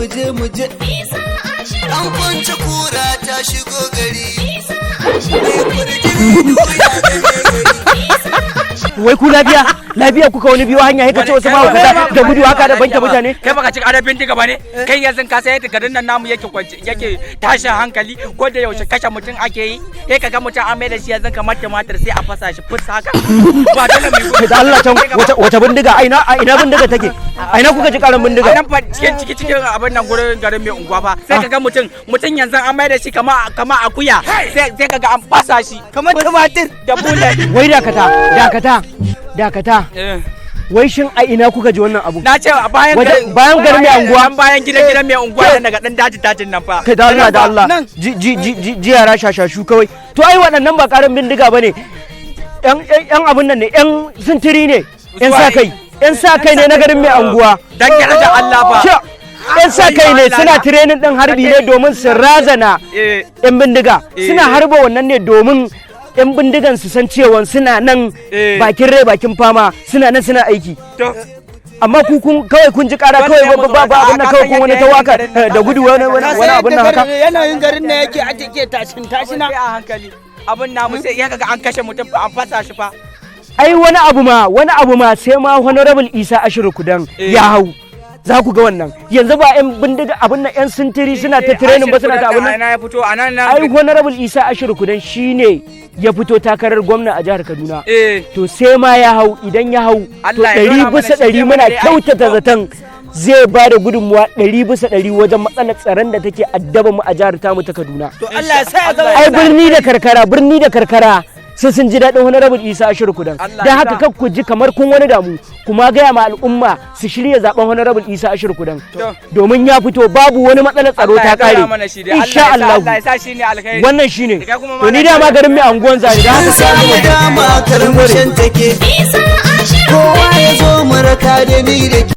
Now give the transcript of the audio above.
Mu je, mu je. Isa Ashiru. An kwance kura ta shigo gari. Isa Ashiru. Mai kwarjini duniya da mai gari. Isa Ashiru. Wai ku lafiya lafiya kuka wani biyo hanya ka ce wasu mahaukata da gudu haka da banke mutane? Kai baka cin arabin diga ba ne? Kai yanzu ka san yadda garin nan namu yake kwance, yake tashin hankali, ko da yaushe kashe mutum ake yi. Sai ka ga mutum an mai da shi yanzu kamar tumatir, sai a fasa shi fus haka. Ba dole mu yi Da Allah can, wata bindiga? A ina bindiga take? A ina kuka ji karan bindiga? A nan fa, cikin ciki cikin abin nan, gurin garin mai unguwa fa. Sai ka ga mutum yanzu an mai da shi kama akuya, sai ka ga an fasa shi kamar tumatir da bullet. Wai dakata, dakata, dakata. Wai shin a ina kuka ji wannan abu? Na ce a bayan Bayan garin mai unguwa? Nan bayan gidan mai unguwa nan, daga dan daji dajin nan fa. Kai, da Allah, da Allah. Nan. Ji ji ji ji ji yara shashashu kawai. To ai waɗannan ba karan bindiga bane, yan abun nan ne, yan sintiri ne, yan sa kai, yan sa kai ne na garin mai anguwa. Dan daraja Allah fa. Sha, yan sa kai ne, suna training din harbi ne domin su razana yan bindiga. Suna harba wannan ne domin yan bindigan su san cewa suna nan bakin rai bakin fama, suna nan suna aiki. To. Amma ku kun kawai kun ji kara kawai, ba abin nan, kawai kun wani ta waka da gudu, wani abin nan haka. Yanayin garin ne yake a take tashin tashina. Sai a hankali abin namu, sai ya kaga an kashe mutum fa, an fasa shi fa. Ai wani abu ma sai ma Honorable Isa Ashiru Kudan ya hau za ku ga wannan. Yanzu ba yan bindiga abin nan, yan sintiri suna ta training ba, suna ta abin nan. Ina ya fito a nan? Ai Honorable Isa Ashiru Kudan shine ya fito takarar gwamna a jihar Kaduna. To sai ma ya hau, idan ya hau to Allah ya ɗari nuna mana bisa shi, ɗari zai muna mana dai aiki. kyautata zaton zai ba da gudunmuwa 100% wajen matsalar tsaron da take addaba mu a jihar tamu ta Kaduna. To Allah ya sa ya zama Ai birni da karkara sai sun ji daɗin Honorable Isa Ashiru Kudan. Allah Don ya haka sa. kar ku ji kamar kun wani damu, kuma gaya ma al'umma su shirya zaben Honorable Isa Ashiru Kudan domin ya fito babu wani matsalar tsaro Allah ta ya kare ɗora mana shi dai. insha Allah Allah. ya sa, Allah ya sa shi ne alkhairi. Wannan shine. Kai kuma To ni malam dama garin mai anguwan zari da An haka samu dama karmashin take. Isa Ashiru. Kowa ya zo mu raka da ni da ke.